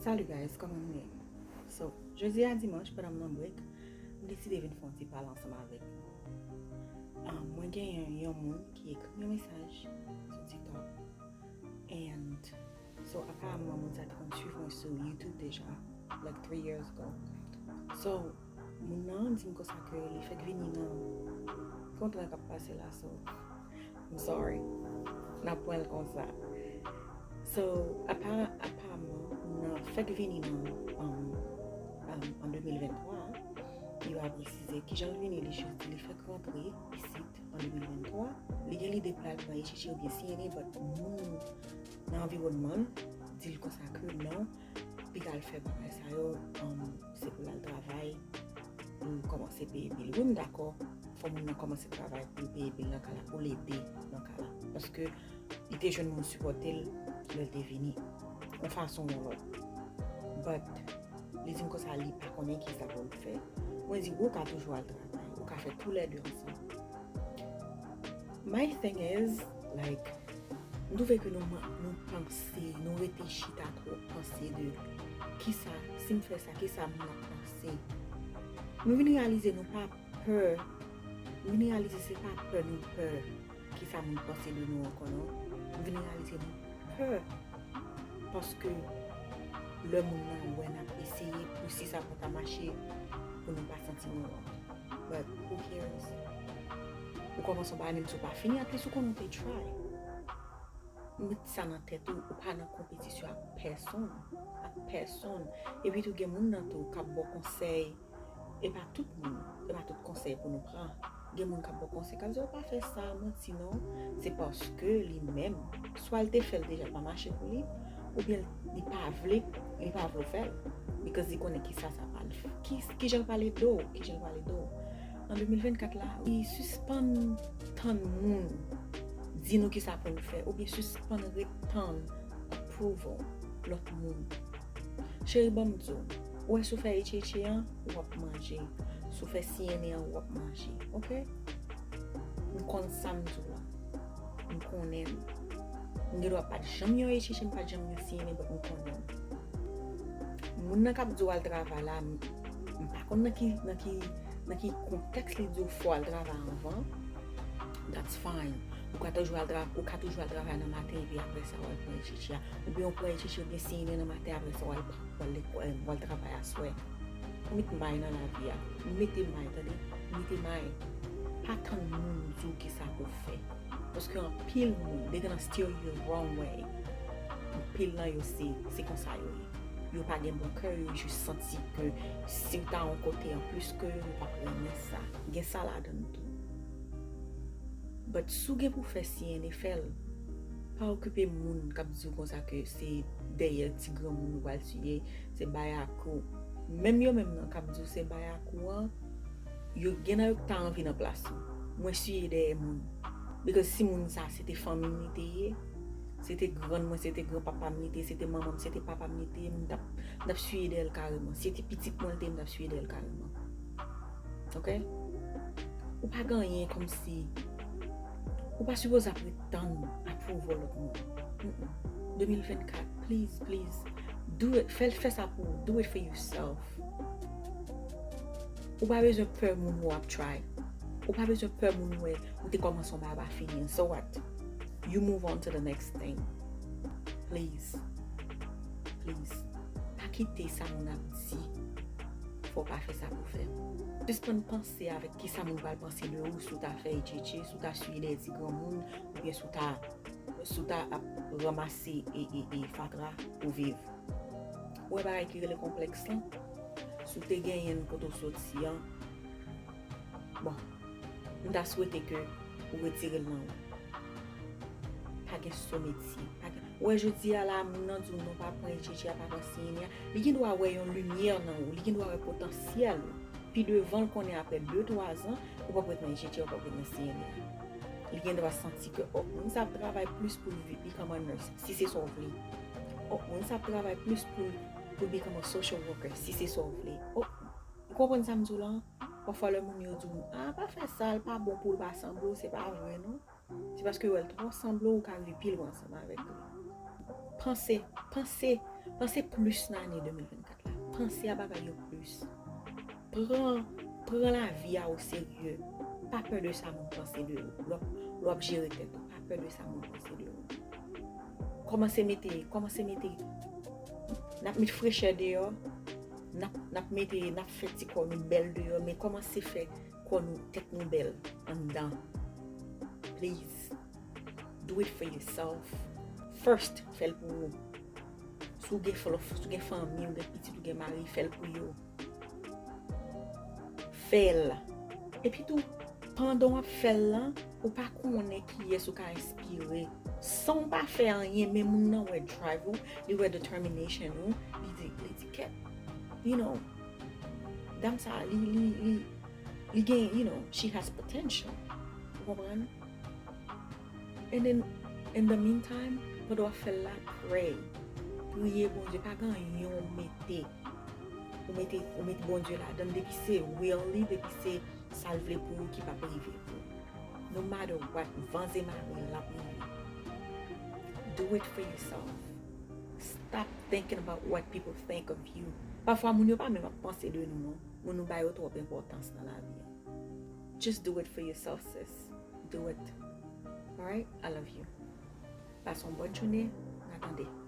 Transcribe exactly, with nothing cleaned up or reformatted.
Salut guys, kòman nou ye? So, jodi a dimanch, pandan m nan break, m deside vin fè yon ti pale ansanm avèk nou. Um, mwen gen yon, yon moun ki ekri m yon mesaj sou TikTok. And so, aparaman, moun sa te konn swiv mwen sou YouTube deja, like three years ago. So, moun nan di m konsa ke li fèk vini nan kontra k ap pase la, so I'm sorry. N ap pran l konsa. So, apa, aparaman, nan fèk vini nan um, um, an de mil venntwa, yo a presize kijan l vini, li jis di li fèk rantre isit an de mil venntwa. Li gen lide pou l al pran H H A oubyen C N A, but moun nan anviwònman l di l konsa ke non, li pral fè bagay sa yo, um, se pou l al travay, pou l kòmanse peye bil. Wi, m dakò, fò moun nan kòmanse travay pou l peye bil nan ka la, pou l ede nan ka la. Paske li te jwenn moun sipòte l lè l te vini, yon fason ou yon lòt. But, li di m konsa li pa konnen ki sa pou l fè. Mwen di, ou ka toujou al travay, ou ka fè toulède ansanm. My thing is, like, m twouve ke nou, nou panse, nou rete chita twòp panse de kisa, si m fè sa, kisa moun ap panse. Nou vin reyalize nou pa pè, nou vin reyalize se pa pè nou pè kisa moun panse de nou ankò non. Nou vin reyalize nou pè paske lè moun nan wè n ap eseye pou si sa pa ta mache, pou nou pa santi nou wont. But who cares? Ou kòmanse yon bagay menm si w pa fini, at least ou konnen w te try. Met sa nan tèt ou, ou pa nan konpetisyon ak pèsonn, ak pèsonn. Epi tou gen moun nan tou k ap ba w konsèy, e pa tout moun, e pa tout konsèy pou nou pran. Gen moun k ap ba w konsèy, k ap di w pa fè sa, manti non, se paske li menm, swa l te fè l deja pa mache pou li, oubyen li pa vle, li pa vle w fè l. Because li konnen kisa sa pral fè. Ki, kijan l pral ede w, kijan l pral ede w. An de mil vennkat la, wi, sispann tann moun di nou kisa pou nou fè, oubyen sispann ret tann approval lòt moun. Cheri, ban m di w, ou wè si w fè H H A an, w ap manje. Si w fè C N A an, w ap manje. Oke? M konn sa m di w la. M konnen l. M gen dwa pa t janm yon H H A, m pa t janm yon C N A, but m konnen l. Moun nan k ap di w al travay la, m, m pa konn nan ki, nan ki, nan ki kontèks li di w fò w al travay anvan. That's fine. Ou ka toujou al tra-, ou ka toujou al travay nan maten epi apre sa w al pran H H A. Oubyen w pran H H A oubyen C N A nan maten, apre sa w al, w al lekòl, w al travay aswè. Ou met may nan lavi a. Ou mete may, tande. Ou mete may. Pa tann moun di w kisa pou w fè. Paske anpil moun, they gonna steer you the wrong way. Anpil nan yo se, se konsa yo ye. Yo pa gen bon kè, yo jis santi ke si w ta yon kote anplis ke yo, yo p ap renmen sa. Gen sa ladan l tou. But si w gen pou fè C N A, fè l. Pa okipe moun k ap di w konsa ke se dèyè ti granmoun ou pral siye, se bayakou. Menm yo menm nan k ap di w se bayakou an, yo gen nan yo ki ta anvi nan plas ou. Mwen siye dèyè moun. Because si moun sa se te fanmi m li te ye, se te grann mwen, se te granpapa m li te ye, se te manman m, se te papa m li te ye, m t ap, m t ap siye dèyè l kareman. Si se te pitit mwen li te ye, m t ap siye dèyè l kareman. Oke? Ou pa gen anyen kòmsi. Ou pa sipoze ap ret tann approval lòt moun. Mm-mm. de mil vennkat, please, please. Do it. Fè, fè sa pou ou. Do it for yourself. Ou pa bezwen pè moun wè w ap try. Ou pa bezwen pè moun wè ou te kòmanse yon bagay pa fini. So what? You move on to the next thing. Please. Please. Pa kite sa moun ap di fè w pa fè sa pou w fè. Sispann panse avèk kisa moun pral panse de ou si w ta fè H H A, si w ta siye dèyè ti granmoun, oubyen si w ta, si w ta ap ranmase e, e, e fatra pou viv. Ou wè bagay ki rele konplèks lan? Si w te genyen l kote w soti an, bon, m ta swete ke ou retire l nan ou. Pa gen sou metye. Pa gen, ou wè jodi a la, moun nan di w non pa pran H H A, pa pran C N A. Li gen dwa wè yon limyè nan ou, li gen dwa wè potansyèl ou. Pi devan l konnen apre de, twa zan, ou p ap ret nan H H A, ou p ap ret nan C N A. Li gen dwa santi ke, oh, moun sa ap travay plis pou l vi-, become a nurse, si se sa w vle. Oh, moun sa ap travay plis pou l, pou l become a social worker, si se sa w vle. Oh, ou konprann sa m di w la? Pafwa lè moun yo di w, ah, pa fè sa, l pa bon pou w, l pa sanble w, se pa vre non. Se paske yo wè l twò sanble w, ou ka rive pi lwen ansanm avèk li. Panse, panse, Panse plis nan ane de mil vennkat la. Panse a bagay yo plis. Pran, pran lavi a o serye. Pa pè de sa moun panse de ou. Lè w ap, lè w ap jere tèt ou, pa pè de sa moun panse de ou. Kòmanse mete, kòmanse mete. N ap met frechè deyò. N ap, n ap mete, n ap fè ti kò nou bèl deyò, men kòmanse fè kò nou, tèt nou bèl anndan. Please, do it for yourself. First, fè l pou ou. Si w gen flò, si w gen fanmi, ou gen pitit, ou gen mari, fè l pou yo. Fè l. Epi tou, pandan w ap fè l lan, ou pa konnen kiyès ou ka enspire. San w pa fè anyen, men moun nan wè drive ou, li wè determination ou, li di, li di, kèt, you know, dam sa, li, li, li, li gen, you know, she has potential. Ou konprann? And then, in the meantime, pandan w ap fè l la, pray. Priye Bondye, pa gen anyen w mete. Ou mete, ou mete Bondye ladan l, depi se will li, depi se sa l vle pou ou ki p ap rive pou ou. No matter what, van e mare, l ap rive. Do it for yourself. Stop thinking about what people think of you. Pafwa, moun yo pa menm ap panse de nou, non. Moun nou ba yo twòp enpòtans nan lavi a. Just do it for yourself, sis. Do it. Alright? I love you. Pase yon bòn jounen. N a tande.